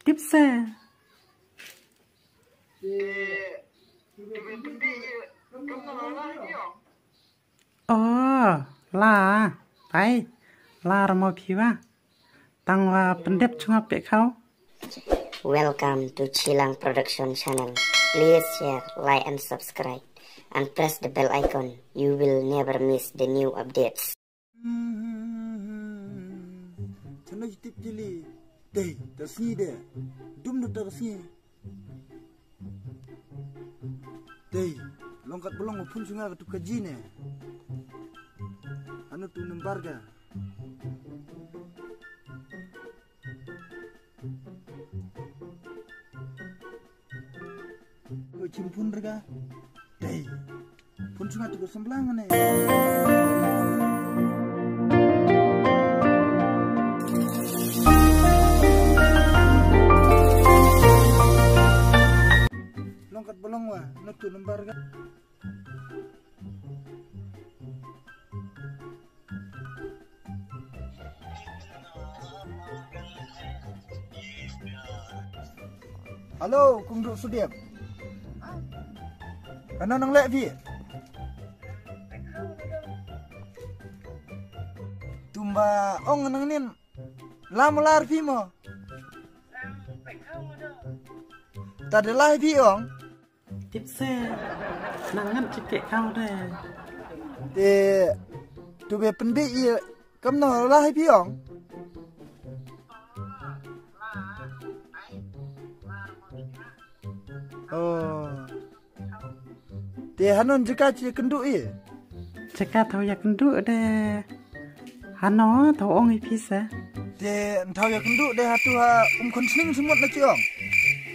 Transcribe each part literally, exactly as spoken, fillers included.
Tip se. Oh, la. Pai. La ramo kiwa. Tang wa pendep chunga pe khau. Welcome to Chilang Production Channel. Please share, like and subscribe and press the bell icon. You will never miss the new updates. Chano jitip jili. Dei, ta sngi de. Dum da ta sngi. Dei, long kat belong phun sunga ka tu ka ji ne. Ano tu number ka. Ko chimpun rega. Dei. Pun sunga tu ko semblang ne. Long kat belong wa, no tu number ka. Hello, Kong Duh Sudip. Kano nang leh phi? Tumba ong nang nin. Lam lar phi mo. Ta de lai phi ong. Tip se. Nang ngan chike kau de. Te tu be pendek ye. Kam no lai phi ong. Oh. Te hanon jaka chi kynduh i. Jaka thaw ya kynduh de. Hano thaw ong i pisa. Te thaw ya kynduh de hatu ha um khon sning semut na chi ong.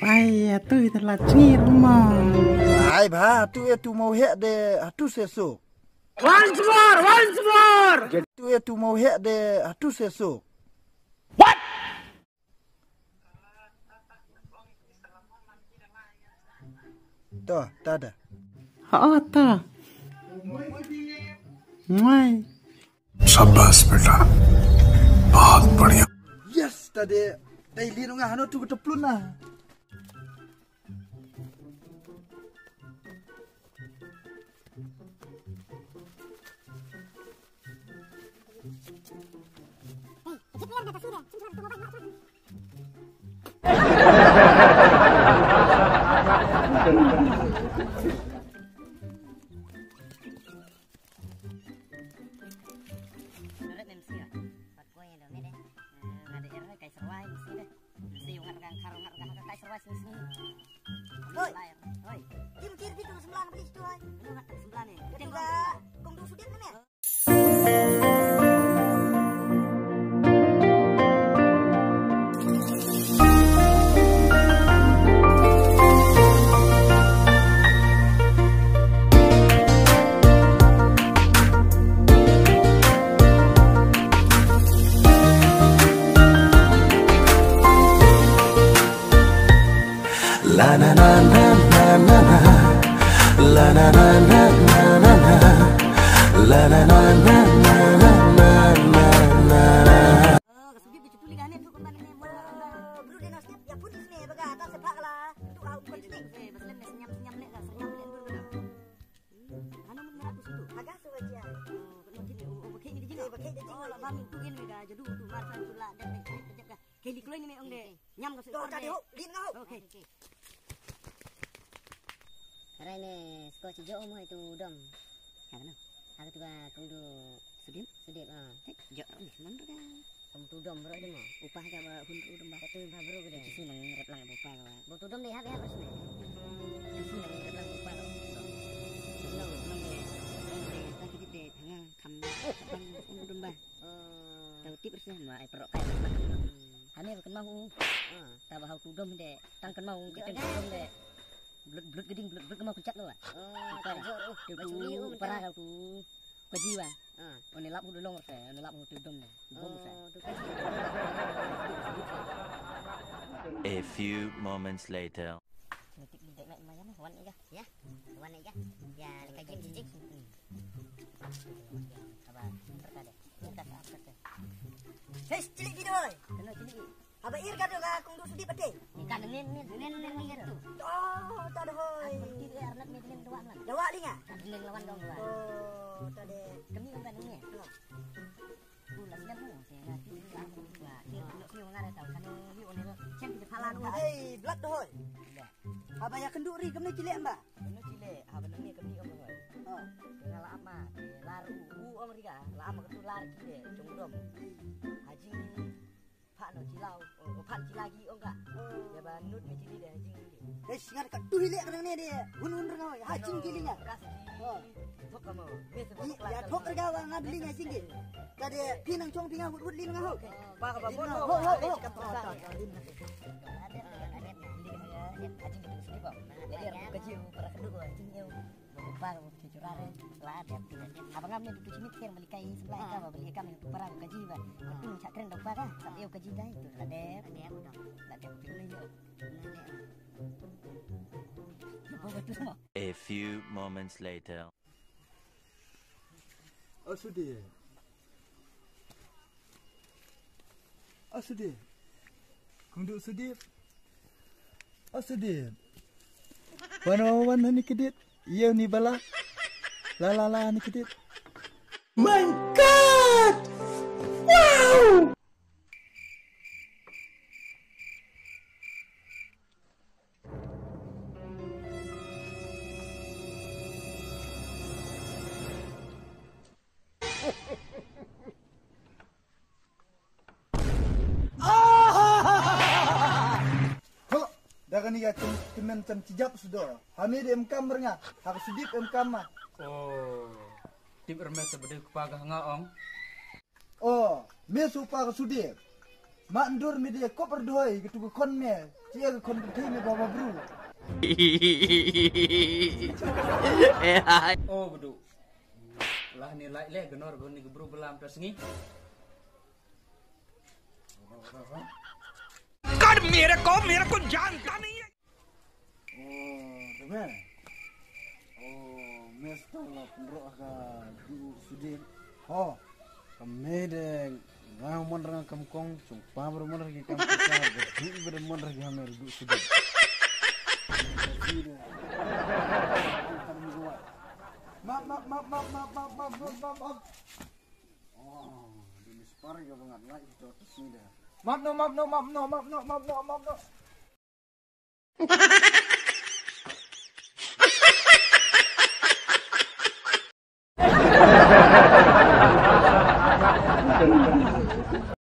Ai hatu i tala chngi rumo. Ai ba hatu ya tu mau hek de hatu se suk. Once more, once more. Hatu ya tu mau hek de hatu se suk. What? To, tada. Oh, to. Mwai. शाबाश बेटा, बहुत बढ़िया। Yes, tade. Dai li nunga hano tu ko teplun na. Oi. Kim kir bitu semblang beli situ, oi. Anu ngat semblang ni. Ketiga, Kong Duh Sudip ni, men. La na na na na na na. La na na na na na na. La na na na na na na na na. Oh, ka sugip di chutu liga ne tu kumban ne mo. Bru de no step ya pun isme baga ta sepak la. Tu au kon sning. Eh, baslem ne senyam senyam le ka senyam le tu. Ano mun mera tu situ. Aga suwa jia. Oh, kena kini, oh, oh, pakai ni di jino. Eh, pakai di jino. Oh, la bang tu gin mega jadu tu mar san tu la dep dep dep dep. Keli kloi ni me ong de. Nyam ka sut. Dor tadi ho, din nga ho. Okay. Karai me sko chi jo mo itu dom. Ha kano? Ha tu ka Kong Duh Sudip. Sudip, ah. Jo ni man ka. Kong tu dom bro de mo. Upah ka ba hun tu dom ba. Tu ba bro de. Kisi nang rep lang upah ka ba. Bo tu dom de ha ha bro sini. Kisi nang rep lang upah ka. Nang nang de. Nang de. Ta kiti de. Hanga kam. Bang tu dom ba. Oh. Tau tip rasa ma ai perok kai. Hane ba kynmaw u. Ah. Ta ba hau tu dom de. Tang kynmaw u kiten tu dom de. Blut blut geding blut blut kynmaw kynchak lo. Oh, ka jor u. Tu para hau tu. Ka jiwa. Ah. One lap hu dulong rasa, one lap hu tu dom de. Bom rasa. Oh, tu ka jiwa. A few moments later. Wan iga. Ya. Wan iga. Ya, leka game jijik. Hei, cilik video. Hello, cilik. Haba ir ka dong ka kong du sudi pate. Ka nen nen nen nen nen tu. Oh, ta da hoi. Ki ar nak me nen dua mlan. Dua linga. Nen lawan dong dua. Oh, ta de. Kami ong ka nen. Bulan dah mu, saya nanti bulan kedua. Saya nak ni orang ada tahu kan ni orang ni cem di kepala tu. Ai, blat da hoi. Haba ya kendu ri kemne chile amba. Kemne chile, haba nang ni kemne ong hoi. Oh. Ngala ama, lar u ong ri ga, la ama ketu lar ki de, jong dom. Haji. Pha no chilau, oh, phan chila gi ong ka. Ya ba nut me chili de jing. Dei singar ka tu hile ka nang ne de. Hun hun rngau ha jing gi linga. Thok ka mo. Me se ba ya thok rga wa nga linga jing gi. Ka de phi nang chong phi nga hut hut linga ho. Pa ka ba mo. Ho ho ho. Ka ji para kedu jing eu. Ba ki jura re la dep. Abang am ne tu chini tiang beli kai sebelah ka ba beli kam tu para ka ji ba. Tu cha kren da ba ka. Sa eu ka ji dai tu la dep. La dep tu ni yo. A few moments later. Oh, Sudip. Oh, Sudip. Kong du Sudip. Oh, Sudip. Wan wan wan ni kedit. Iyo ni bala. La la la ni kedit. My God! Wow! Ho, da kani ka tymmen cham chijap sudor. Ha me de em kam rnga, ha ka Sudip em kam ma. Oh, tip rmes sa bede kpa ga nga ong. Oh, me su pa ka Sudip. Ma ndur me de kop rdhoi ka tu ka khon me. Chi ka khon ka thei me baba bru. Oh, bedu. Lah ni lai le genor bani gebru belam ta sngi. कर मेरे को मेरे को जानता नहीं है। Oh, deme. Oh, mes to la penro ka du Sudip. Ho. Kame de nga mon rang kam kong chung pa bro mon rang kam ka du bro mon rang me du Sudip. Map map map map map map map map map map. Oh, di mispar ga bangat lai to sida. Map no map no map no map no map no map no.